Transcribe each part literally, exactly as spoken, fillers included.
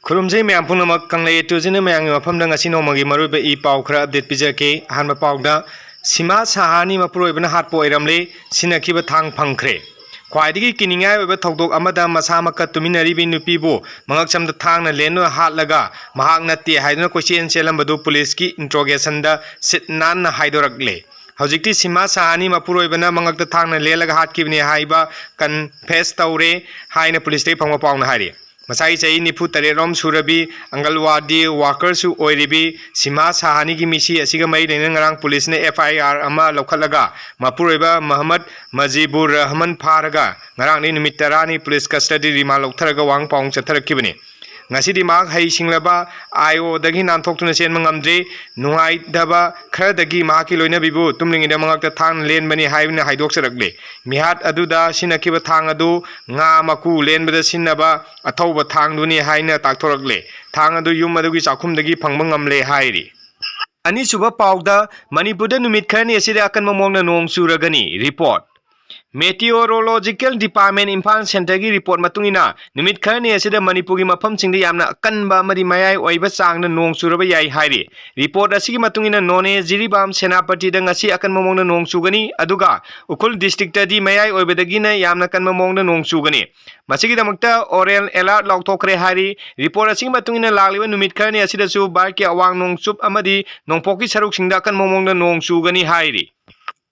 ꯈꯨꯔꯨꯝꯖꯩ ꯃꯌꯥꯝ ꯄꯨꯝꯅꯃꯛ꯫ ꯀꯪꯂꯩ ꯑꯦ ꯇꯨ ꯖꯤꯅ ꯃꯌꯥꯝꯒꯤ ꯃꯐꯝꯗ ꯉꯁꯤ ꯅꯣꯡꯃꯒꯤ ꯃꯔꯨꯑꯣꯏꯕ ꯏ ꯄꯥꯎ ꯈꯔ update ꯄꯤꯖꯔꯛꯀꯦ꯫ ꯑꯍꯥꯟꯕ ꯄꯥꯎꯗ, ꯁꯤꯃꯥ ꯁꯍꯥꯅꯤ ꯃꯄꯨꯔꯣꯏꯕꯅ ꯍꯥꯠꯄ ꯑꯣꯏꯔꯝꯂꯦ, ꯁꯤꯟꯅꯈꯤꯕ ꯊꯥꯡ ꯐꯪꯈ꯭ꯔꯦ꯫ ꯈ꯭ꯋꯥꯏꯗꯒꯤ ꯀꯤꯅꯤꯡꯉꯥꯏ ꯑꯣꯏꯕ ꯊꯧꯗꯣꯛ ꯑꯃꯗ ꯃꯁꯥꯃꯛꯀ ꯇꯨꯃꯤꯟꯅꯔꯤꯕꯤ ꯅꯨꯄꯤꯕꯨ ꯃꯉꯛꯁꯝꯗ ꯊꯥꯡꯅ ꯂꯦꯟꯗꯨꯅ ꯍꯥꯠꯂꯒ ꯃꯍꯥꯛ ꯅꯠꯇꯦ ꯍꯥꯏꯗꯨꯅ ꯀꯣꯏꯆꯦꯟ ꯆꯦꯜꯂꯝꯕꯗꯨ ꯄꯨꯂꯤꯁꯀꯤ interrogationꯗ ꯁꯤꯠ ꯅꯥꯟꯅ ꯍꯥꯏꯗꯣꯔꯛꯂꯦ꯫ ꯍꯧꯖꯤꯛꯇꯤ ꯁꯤꯃꯥ ꯁꯍꯥꯅꯤ ꯃꯄꯨꯔꯣꯏꯕꯅ ꯃꯉꯛꯇ ꯊꯥꯡꯅ ꯂꯦꯜꯂꯒ ꯍꯥꯠꯈꯤꯕꯅꯤ ꯍꯥꯏꯕ confess ꯇꯧꯔꯦ ꯍꯥꯏꯅ ꯄꯨꯂꯤꯁꯇꯒꯤ ꯐꯪꯕ ꯄꯥꯎꯅ ꯍꯥꯏꯔꯤ꯫ ꯃꯁꯥꯒꯤ ꯆꯍꯤ ꯅꯤꯐꯨ ꯇꯔꯦꯠ ꯔꯣꯝ ꯁꯨꯔꯕꯤ, ꯑꯪꯒꯜꯋꯥꯗꯤ workerꯁꯨ ꯑꯣꯏꯔꯤꯕꯤ ꯁꯤꯃꯥ ꯁꯍꯥꯅꯤꯒꯤ ꯃꯤꯁꯤ ꯑꯁꯤꯒ ꯃꯔꯤ ꯂꯩꯅꯅ ꯉꯔꯥꯡ ꯄꯨꯂꯤꯁꯅ F I R ꯑꯃ ꯂꯧꯈꯠꯂꯒ ꯃꯄꯨꯔꯣꯏꯕ ꯃꯍꯃꯗ ꯃꯖꯤꯕꯨꯔ ꯔꯍꯃꯟ ꯐꯥꯔꯒ ꯉꯔꯥꯡꯗꯒꯤ ꯅꯨꯃꯤꯠ ꯇꯔꯥꯅꯤ ꯄꯨꯂꯤꯁ custody remand ꯂꯧꯊꯔꯒ ꯋꯥꯍꯪ ꯄꯥꯎꯍꯪ ꯆꯠꯊꯔꯛꯈꯤꯕꯅꯤ꯫ ꯉꯁꯤꯗꯤ ꯃꯍꯥꯛ ꯍꯩꯁꯤꯡꯂꯕ I O ꯗꯒꯤ ꯅꯥꯟꯊꯣꯛꯇꯨꯅ ꯆꯦꯟꯕ ꯉꯝꯗ꯭ꯔꯤ꯫ ꯅꯨꯡꯉꯥꯏꯇꯕ ꯈꯔꯗꯒꯤ ꯃꯍꯥꯛꯀꯤ ꯂꯣꯏꯅꯕꯤꯕꯨ ꯇꯨꯝꯂꯤꯉꯩꯗ ꯃꯉꯛꯇ ꯊꯥꯡꯅ ꯂꯦꯟꯕꯅꯤ ꯍꯥꯏꯅ ꯍꯥꯏꯗꯣꯛꯆꯔꯛꯂꯤ꯫ ꯃꯤꯍꯥꯠ ꯑꯗꯨꯗ ꯁꯤꯖꯤꯟꯅꯈꯤꯕ ꯊꯥꯡ ꯑꯗꯨ ꯉꯥ ꯃꯀꯨ ꯂꯦꯟꯕꯗ ꯁꯤꯖꯤꯟꯅꯕ ꯑꯊꯧꯕ ꯊꯥꯡꯗꯨꯅꯤ ꯍꯥꯏꯅ ꯇꯥꯛꯊꯣꯔꯛꯂꯦ꯫ ꯊꯥꯡ ꯑꯗꯨ ꯌꯨꯝ ꯑꯗꯨꯒꯤ ꯆꯥꯛꯈꯨꯝꯗꯒꯤ ꯐꯪꯕ ꯉꯝꯂꯦ ꯍꯥꯏꯔꯤ꯫ ꯑꯅꯤꯁꯨꯕ ꯄꯥꯎꯗ, ꯃꯅꯤꯄꯨꯔꯗ ꯅꯨꯃꯤꯠ ꯈꯔꯅꯤ ꯑꯁꯤꯗ ꯑꯀꯟꯕ ꯃꯑꯣꯡꯗ ꯅꯣꯡ ꯆꯨꯔꯒꯅꯤ꯫ Report. Meteorological Department Imphal centreꯒꯤ report ꯃꯇꯨꯡ ꯏꯟꯅ, ꯅꯨꯃꯤꯠ ꯈꯔꯅꯤ ꯑꯁꯤꯗ ꯃꯅꯤꯄꯨꯔꯒꯤ ꯃꯐꯝꯁꯤꯡꯗ ꯌꯥꯝꯅ ꯑꯀꯟꯕ ꯑꯃꯗꯤ ꯃꯌꯥꯏ ꯑꯣꯏꯕ ꯆꯥꯡꯗ ꯅꯣꯡ ꯆꯨꯔꯕ ꯌꯥꯏ ꯍꯥꯏꯔꯤ꯫ Report ꯑꯁꯤꯒꯤ ꯃꯇꯨꯡ ꯏꯟꯅ, ꯅꯣꯅꯦ, ꯖꯤꯔꯤꯕꯥꯝ, ꯁꯦꯅꯥꯄꯇꯤꯗ ꯉꯁꯤ ꯑꯀꯟꯕ ꯃꯑꯣꯡꯗ ꯅꯣꯡ ꯆꯨꯒꯅꯤ, ꯑꯗꯨꯒ ꯎꯈ꯭ꯔꯨꯜ districtꯇꯗꯤ ꯃꯌꯥꯏ ꯑꯣꯏꯕꯗꯒꯤꯅ ꯌꯥꯝꯅ ꯀꯟꯕ ꯃꯑꯣꯡꯗ ꯅꯣꯡ ꯆꯨꯒꯅꯤ꯫ ꯃꯁꯤꯒꯤꯗꯃꯛꯇ orange alert ꯂꯥꯎꯊꯣꯛꯈ꯭ꯔꯦ ꯍꯥꯏꯔꯤ꯫ Report ꯑꯁꯤꯒꯤ ꯃꯇꯨꯡ ꯏꯟꯅ, ꯂꯥꯛꯂꯤꯕ ꯅꯨꯃꯤꯠ ꯈꯔꯅꯤ ꯑꯁꯤꯗꯁꯨ ꯚꯥꯔꯠꯀꯤ ꯑꯋꯥꯡ ꯅꯣꯡꯆꯨꯞ ꯑꯃꯗꯤ ꯅꯣꯡꯄꯣꯛꯀꯤ ꯁꯔꯨꯛꯁꯤꯡꯗ ꯑꯀꯟꯕ ꯃꯑꯣꯡꯗ ꯅꯣꯡ ꯆꯨꯒꯅꯤ ꯍꯥꯏꯔꯤ꯫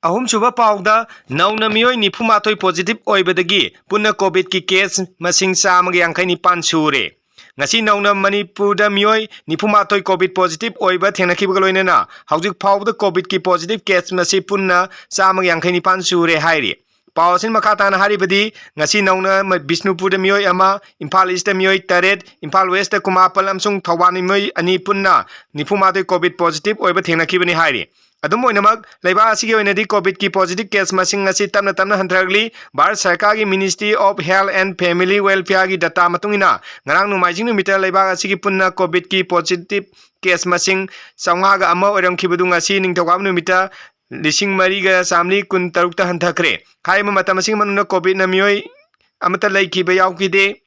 ꯑꯍꯨꯝꯁꯨꯕ ꯄꯥꯎꯗ, ꯅꯧꯅ ꯃꯤꯑꯣꯏ ꯅꯤꯐꯨ ꯃꯥꯊꯣꯏ positive ꯑꯣꯏꯕꯗꯒꯤ ꯄꯨꯟꯅ COVIDꯀꯤ case ꯃꯁꯤꯡ ꯆꯥꯝꯃꯒ ꯌꯥꯡꯈꯩ ꯅꯤꯄꯥꯟ ꯁꯨꯔꯦ꯫ ꯉꯁꯤ ꯅꯧꯅ ꯃꯅꯤꯄꯨꯔꯗ ꯃꯤꯑꯣꯏ ꯅꯤꯐꯨ ꯃꯥꯊꯣꯏ COVID positive ꯑꯣꯏꯕ ꯊꯦꯡꯅꯈꯤꯕꯒ ꯂꯣꯏꯅꯅ ꯍꯧꯖꯤꯛ ꯐꯥꯎꯕꯗ COVIDꯀꯤ positive case ꯃꯁꯤꯡ ꯄꯨꯟꯅ ꯆꯥꯝꯃꯒ ꯌꯥꯡꯈꯩ ꯅꯤꯄꯥꯟ ꯁꯨꯔꯦ ꯍꯥꯏꯔꯤ꯫ ꯄꯥꯎ ꯑꯁꯤꯅ ꯃꯈꯥ ꯇꯥꯅ ꯍꯥꯏꯔꯤꯕꯗꯤ, ꯉꯁꯤ ꯅꯧꯅ ꯃ-, ꯕꯤꯁꯅꯨꯄꯨꯔꯗ ꯃꯤꯑꯣꯏ ꯑꯃ, ꯏꯝꯐꯥꯜ Eastꯇ ꯃꯤꯑꯣꯏ ꯇꯔꯦꯠ, ꯏꯝꯐꯥꯜ Westꯇ ꯀꯨꯟꯃꯥꯄꯜ ꯑꯃꯁꯨꯡ ꯊꯧꯕꯥꯜ ꯃꯤꯑꯣꯏ ꯑꯅꯤ ꯄꯨꯟꯅ ꯅꯤꯐꯨ ꯃꯥꯊꯣꯏ COVID positive ꯑꯣꯏꯕ ꯊꯦꯡꯅꯈꯤꯕꯅꯤ ꯍꯥꯏꯔꯤ꯫ ꯑꯗꯨꯝ ꯑꯣꯏꯅꯃꯛ, ꯂꯩꯕꯥꯛ ꯑꯁꯤꯒꯤ ꯑꯣꯏꯅꯗꯤ COVIDꯀꯤ positive case ꯃꯁꯤꯡ ꯑꯁꯤ ꯇꯞꯅ ꯇꯞꯅ ꯍꯟꯊꯔꯛꯂꯤ꯫ ꯚꯥꯔꯠ ꯁꯔꯀꯥꯔꯒꯤ Ministry of Health and Family Welfareꯒꯤ data ꯃꯇꯨꯡ ꯏꯟꯅ, ꯉꯔꯥꯡ ꯅꯣꯡꯃꯥꯏꯖꯤꯡ ꯅꯨꯃꯤꯠꯇ ꯂꯩꯕꯥꯛ ꯑꯁꯤꯒꯤ ꯄꯨꯟꯅ COVIDꯀꯤ positive case ꯃꯁꯤꯡ ꯆꯥꯝꯃꯉꯥꯒ ꯑꯃ ꯑꯣꯏꯔꯝꯈꯤꯕꯗꯨ ꯉꯁꯤ ꯅꯤꯡꯊꯧꯀꯥꯕ ꯅꯨꯃꯤꯠꯇ ꯂꯤꯁꯤꯡ ꯃꯔꯤꯒ ꯆꯥꯃꯔꯤ ꯀꯨꯟ ꯇꯔꯨꯛꯇ ꯍꯟꯊꯈ꯭ꯔꯦ꯫ ꯍꯥꯏꯔꯤꯕ ꯃꯇꯝ ꯑꯁꯤꯒꯤ ꯃꯅꯨꯡꯗ COVIDꯅ ꯃꯤꯑꯣꯏ ꯑꯃꯠꯇ ꯂꯩꯈꯤꯕ ꯌꯥꯎꯈꯤꯗꯦ꯫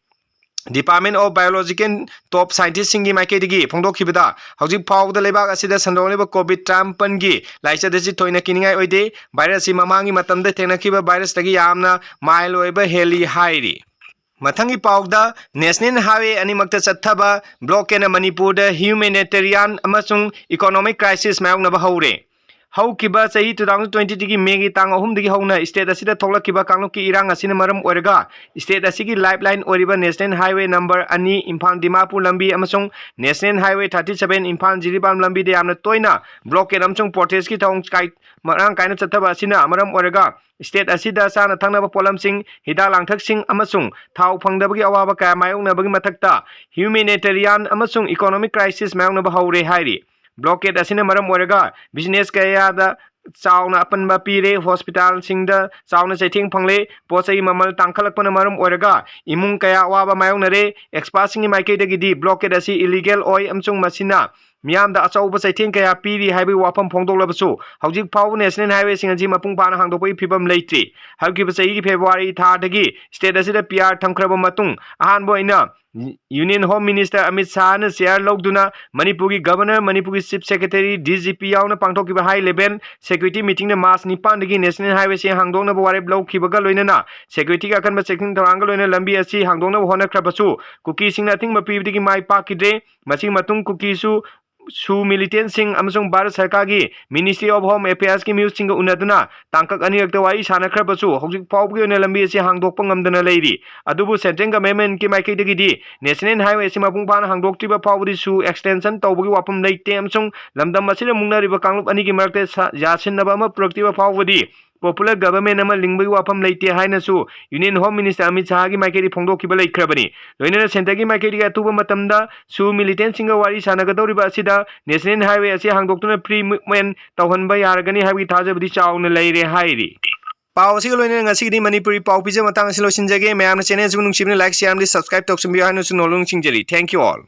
Department of Biological top scientistꯁꯤꯡꯒꯤ ꯃꯥꯏꯀꯩꯗꯒꯤ ꯐꯣꯡꯗꯣꯛꯈꯤꯕꯗ, ꯍꯧꯖꯤꯛ ꯐꯥꯎꯕꯗ ꯂꯩꯕꯥꯛ ꯑꯁꯤꯗ ꯁꯟꯗꯣꯛꯂꯤꯕ COVID ꯇꯔꯥꯃꯥꯄꯟꯒꯤ ꯂꯥꯏꯆꯠ ꯑꯁꯤ ꯊꯣꯏꯅ ꯀꯤꯅꯤꯡꯉꯥꯏ ꯑꯣꯏꯗꯦ꯫ ꯚꯥꯏꯔꯁ ꯑꯁꯤ ꯃꯃꯥꯡꯒꯤ ꯃꯇꯝꯗ ꯊꯦꯡꯅꯈꯤꯕ ꯚꯥꯏꯔꯁꯇꯒꯤ ꯌꯥꯝꯅ mild ꯑꯣꯏꯕ ꯍꯦꯜꯂꯤ ꯍꯥꯏꯔꯤ꯫ ꯃꯊꯪꯒꯤ ꯄꯥꯎꯗ, National Highway ꯑꯅꯤꯃꯛꯇ ꯆꯠꯊꯕ blockade ꯅ ꯃꯅꯤꯄꯨꯔꯗ humanitarian ꯑꯃꯁꯨꯡ economic crisis ꯃꯥꯌꯣꯛꯅꯕ ꯍꯧꯔꯦ꯫ ꯍꯧꯈꯤꯕ ꯆꯍꯤ two thousand twenty three ꯒꯤ May ꯒꯤ ꯇꯥꯡ ꯑꯍꯨꯝꯗꯒꯤ ꯍꯧꯅ state ꯑꯁꯤꯗ ꯊꯣꯛꯂꯛꯈꯤꯕ ꯀꯥꯡꯂꯨꯞꯀꯤ ꯏꯔꯥꯡ ꯑꯁꯤꯅ ꯃꯔꯝ ꯑꯣꯏꯔꯒ, state ꯑꯁꯤꯒꯤ lifeline ꯑꯣꯏꯔꯤꯕ National Highway number ꯑꯅꯤ, ꯏꯝꯐꯥꯜ ꯗꯤꯃꯥꯄꯨꯔ ꯂꯝꯕꯤ ꯑꯃꯁꯨꯡ National Highway thirty seven, Imphal Jiribam ꯂꯝꯕꯤꯗ ꯌꯥꯝꯅ ꯇꯣꯏꯅ blockade ꯑꯃꯁꯨꯡ protest ꯀꯤ ꯊꯧꯑꯣꯡ ꯀꯥꯏ-, ꯃꯔꯥꯡ ꯀꯥꯏꯅ ꯆꯠꯊꯕ ꯑꯁꯤꯅ ꯃꯔꯝ ꯑꯣꯏꯔꯒ, state ꯑꯁꯤꯗ ꯆꯥꯅ ꯊꯛꯅꯕ ꯄꯣꯠꯂꯝꯁꯤꯡ, ꯍꯤꯗꯥꯛ ꯂꯥꯡꯊꯛꯁꯤꯡ ꯑꯃꯁꯨꯡ ꯊꯥꯎ ꯐꯪꯗꯕꯒꯤ ꯑꯋꯥꯕ ꯀꯌꯥ ꯃꯥꯌꯣꯛꯅꯕꯒꯤ ꯃꯊꯛꯇ, humanitarian ꯑꯃꯁꯨꯡ economic crisis ꯃꯥꯌꯣꯛꯅꯕ ꯍꯧꯔꯦ ꯍꯥꯏꯔꯤ꯫ Blockade ꯑꯁꯤꯅ ꯃꯔꯝ ꯑꯣꯏꯔꯒ business ꯀꯌꯥꯗ ꯆꯥꯎꯅ ꯑꯄꯟꯕ ꯄꯤꯔꯦ, hospital ꯁꯤꯡꯗ ꯆꯥꯎꯅ ꯆꯩꯊꯦꯡ ꯐꯪꯂꯦ, ꯄꯣꯠ ꯆꯩ ꯃꯃꯜ ꯇꯥꯡꯈꯠꯂꯛꯄꯅ ꯃꯔꯝ ꯑꯣꯏꯔꯒ ꯏꯃꯨꯡ ꯀꯌꯥ ꯑꯋꯥꯕ ꯃꯥꯌꯣꯛꯅꯔꯦ꯫ Expert ꯁꯤꯡꯒꯤ ꯃꯥꯏꯀꯩꯗꯒꯤꯗꯤ blockade ꯑꯁꯤ illegal ꯑꯣꯏ ꯑꯃꯁꯨꯡ ꯃꯁꯤꯅ ꯃꯤꯌꯥꯝꯗ ꯑꯆꯧꯕ ꯆꯩꯊꯦꯡ ꯀꯌꯥ ꯄꯤꯔꯤ ꯍꯥꯏꯕꯒꯤ ꯋꯥꯐꯝ ꯐꯣꯡꯗꯣꯛꯂꯕꯁꯨ, ꯍꯧꯖꯤꯛ ꯐꯥꯎꯕ national highway ꯁꯤꯡ ꯑꯁꯤ ꯃꯄꯨꯡ ꯐꯥꯅ ꯍꯥꯡꯗꯣꯛꯄꯒꯤ ꯐꯤꯕꯝ ꯂꯩꯇ꯭ꯔꯤ꯫ ꯍꯧꯈꯤꯕ ꯆꯍꯤꯒꯤ February ꯊꯥꯗꯒꯤ state ꯑꯁꯤꯗ PR ꯊꯝꯈ꯭ꯔꯕ ꯃꯇꯨꯡ, ꯑꯍꯥꯟꯕ ꯑꯣꯏꯅ Union Home Minister Amit ꯁꯥꯍꯅ chair ꯂꯧꯗꯨꯅ ꯃꯅꯤꯄꯨꯔꯒꯤ Governor, ꯃꯅꯤꯄꯨꯔꯒꯤ Chief Secretary, DGP ꯌꯥꯎꯅ ꯄꯥꯡꯊꯣꯛꯈꯤꯕ high level security meeting ꯗ March ꯅꯤꯄꯥꯟꯗꯒꯤ national highway ꯁꯤ ꯍꯥꯡꯗꯣꯛꯅꯕ ꯋꯥꯔꯦꯞ ꯂꯧꯈꯤꯕꯒ ꯂꯣꯏꯅꯅ security ꯒꯤ ꯑꯀꯟꯕ ꯆꯦꯛꯁꯤꯟ ꯊꯧꯔꯥꯡꯒ ꯂꯣꯏꯅꯅ ꯂꯝꯕꯤ ꯑꯁꯤ ꯍꯥꯡꯗꯣꯛꯅꯕ ꯍꯣꯠꯅꯈ꯭ꯔꯕꯁꯨ, ꯀꯨꯀꯤꯁꯤꯡꯅ ꯑꯊꯤꯡꯕ ꯄꯤꯕꯗꯒꯤ ꯃꯥꯏ ꯄꯥꯛꯈꯤꯗ꯭ꯔꯦ꯫ ꯃꯁꯤꯒꯤ ꯃꯇꯨꯡ ꯀꯨꯀꯤꯁꯨ ꯁꯨ militant ꯁꯤꯡ ꯑꯃꯁꯨꯡ ꯚꯥꯔꯠ ꯁꯔꯀꯥꯔꯒꯤ Ministry of Home Affairs ꯀꯤ ꯃꯤꯍꯨꯠꯁꯤꯡꯒ ꯎꯅꯗꯨꯅ ꯇꯥꯡꯀꯛ ꯑꯅꯤꯔꯛꯇ ꯋꯥꯔꯤ ꯁꯥꯅꯈ꯭ꯔꯕꯁꯨ, ꯍꯧꯖꯤꯛ ꯐꯥꯎꯕꯒꯤ ꯑꯣꯏꯅ ꯂꯝꯕꯤ ꯑꯁꯤ ꯍꯥꯡꯗꯣꯛꯄ ꯉꯝꯗꯅ ꯂꯩꯔꯤ꯫ ꯑꯗꯨꯕꯨ central government ꯀꯤ ꯃꯥꯏꯀꯩꯗꯒꯤꯗꯤ national highway ꯑꯁꯤ ꯃꯄꯨꯡ ꯐꯥꯅ ꯍꯥꯡꯗꯣꯛꯇ꯭ꯔꯤꯕ ꯐꯥꯎꯕꯗꯤ ꯁꯨ extension ꯇꯧꯕꯒꯤ ꯋꯥꯐꯝ ꯂꯩꯇꯦ ꯑꯃꯁꯨꯡ ꯂꯝꯗꯝ ꯑꯁꯤꯗ ꯃꯨꯛꯅꯔꯤꯕ ꯀꯥꯡꯂꯨꯞ ꯑꯅꯤꯒꯤ ꯃꯔꯛꯇ ꯁ-, ꯌꯥꯁꯤꯟꯅꯕ ꯑꯃ ꯄꯨꯔꯛꯇ꯭ꯔꯤꯕ ꯐꯥꯎꯕꯗꯤ popular government ꯑꯃ ꯂꯤꯡꯕꯒꯤ ꯋꯥꯐꯝ ꯂꯩꯇꯦ ꯍꯥꯏꯅꯁꯨ Union Home Minister ꯑꯃꯤꯠ ꯁꯥꯍꯒꯤ ꯃꯥꯏꯀꯩꯗꯒꯤ ꯐꯣꯡꯗꯣꯛꯈꯤꯕ ꯂꯩꯈ꯭ꯔꯕꯅꯤ꯫ ꯂꯣꯏꯅꯅ centre ꯒꯤ ꯃꯥꯏꯀꯩꯗꯒꯤ ꯑꯊꯨꯕ ꯃꯇꯝꯗ ꯁꯨ militant ꯁꯤꯡꯒ ꯋꯥꯔꯤ ꯁꯥꯟꯅꯒꯗꯧꯔꯤꯕ ꯑꯁꯤꯗ national highway ꯑꯁꯤ ꯍꯥꯡꯗꯣꯛꯇꯨꯅ free movement ꯇꯧꯍꯟꯕ ꯌꯥꯔꯒꯅꯤ ꯍꯥꯏꯕꯒꯤ ꯊꯥꯖꯕꯗꯤ ꯆꯥꯎꯅ ꯂꯩꯔꯦ ꯍꯥꯏꯔꯤ꯫ ꯄꯥꯎ ꯑꯁꯤꯒ ꯂꯣꯏꯅꯅ ꯉꯁꯤꯒꯤꯗꯤ ꯃꯅꯤꯄꯨꯔꯤ ꯄꯥꯎ ꯄꯤꯖꯕ ꯃꯇꯥꯡ ꯑꯁꯤ ꯂꯣꯏꯁꯤꯟꯖꯒꯦ꯫ ꯃꯌꯥꯝꯅ channel ꯑꯁꯤꯕꯨ ꯅꯨꯡꯁꯤꯕꯅ like, share ꯑꯃꯗꯤ subscribe ꯇꯧꯁꯤꯟꯕꯤꯌꯨ ꯍꯥꯏꯅꯁꯨ ꯅꯣꯜꯂꯨꯛ ꯅꯤꯡꯁꯤꯡꯖꯔꯤ꯫ Thank you all.